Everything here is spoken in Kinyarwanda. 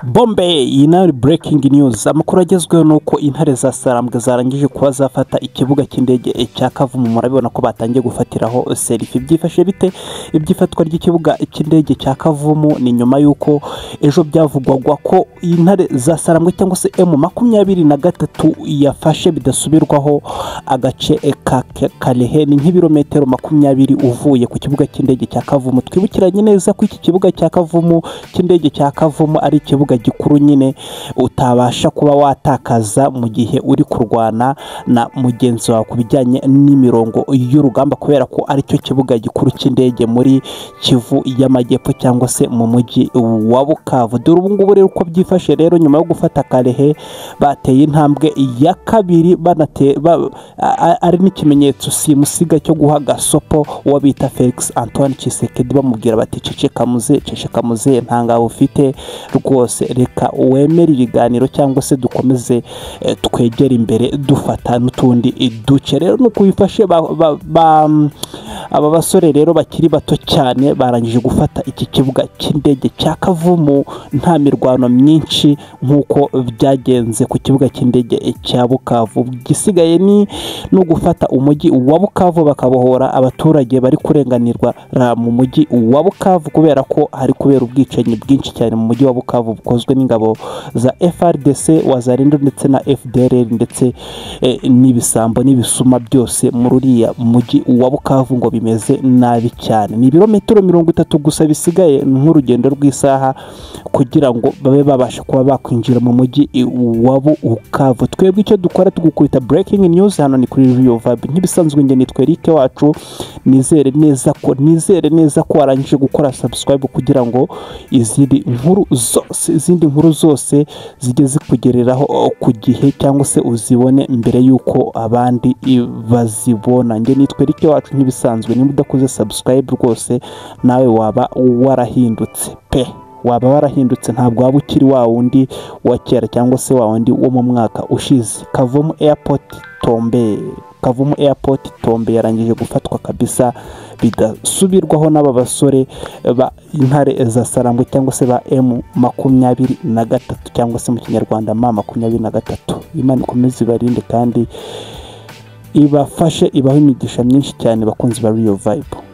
Bombe! Iyi nayo ni breaking news. Amakuru agezweho ni uko intare za Sarambwe zarangije kuba zafata ikibuga cy'indege cya Kavumu. Murabibona ko batangiye gufatiraho selfie. Byifashe bite iby'ifatwa ry'ikibuga cy'indege cya Kavumu? Ni nyuma y'uko ejo byavugwagwa ko intare za Sarambwe cyangwa se M23 yafashe bidasubirwaho agace ka Kalehe, ni nk'ibirometero 20 uvuye ku kibuga cy'indege cya Kavumu. Twibukiranye neza ko iki kibuga cya Kavumu cy'indege cya Kavumu ari ikibuga gikuru nyine utabasha kuba watakaza mu gihe uri kurwana na mugenzi wawe ku bijyanye n'imirongo y'urugamba, kubera ko aricyo kibuga gikuru cy'indege muri Kivu y'Amajyepfo cyangwa se mu mujyi wa Bukavu. Dore ubu ngubu rero uko byifashe. Rero nyuma yo gufata Kalehe bateye intambwe ya kabiri, ari n'ikimenyetso simusiga cyo guha gasopo uwo bita Felix Antoine Tshisekedi, bamubwira bati ceceka muze, ceceka muze, nta ngabo ufite rwose, reka wemere ibiganiro cyangwa se dukomeze twegere imbere dufata n'utundi duce. Rero nuko bifashe, aba basore rero bakiri bato cyane barangije gufata iki kibuga cy'indege cya Kavumu nta mirwano myinshi nk'uko byagenze ku kibuga cy'indege cya Bukavu. Igisigaye ni no gufata umujyi wa Bukavu bakabohora abaturage bari kurenganirwa mu mujyi wa Bukavu, kubera ko hari kubera ubwicanyi bwinshi cyane mu mujyi wa Bukavu bukozwe n'ingabo za FARDC, Wazalendo ndetse na FDLR ndetse n'ibisambo n'ibisuma byose muri uriya mujyi wa Bukavu ngo bimeze nabi cyane. Ni ibirometero 30 gusa bisigaye nk'urugendo rw'isaha kugira ngo babe babasha kuba bakwinjira mu mujyi wa Bukavu. Twebwe icyo dukora tugukubita breaking news hano ni kuri Real Vibe. Nk'ibisanzwe njye nitwa Eric wacu, nizere neza ko warangije gukora subscribe kugira ngo izindi nkuru zose zijye zikugereraho ku gihe cyangwa se uzibone mbere y'uko abandi bazibona. Njye nitwa Eric wacu nk'ibisanzwe. Niba udakoze subscribe rwose nawe waba warahindutse pe, waba warahindutse, ntabwo waba ukiri wa wundi wa kera cyangwa se wa wundi wo mu mwaka ushize. Kavumu Airport tombé, Kavumu Airport tombé, yarangije gufatwa kabisa bidasubirwaho n'aba basore ba intare za Sarambwe cyangwa se ba M23 cyangwa se mu Kinyarwanda M23. Imana ikomeze ibarinde kandi ibafashe, ibahe imigisha myinshi cyane, bakunzi ba Real Vibe.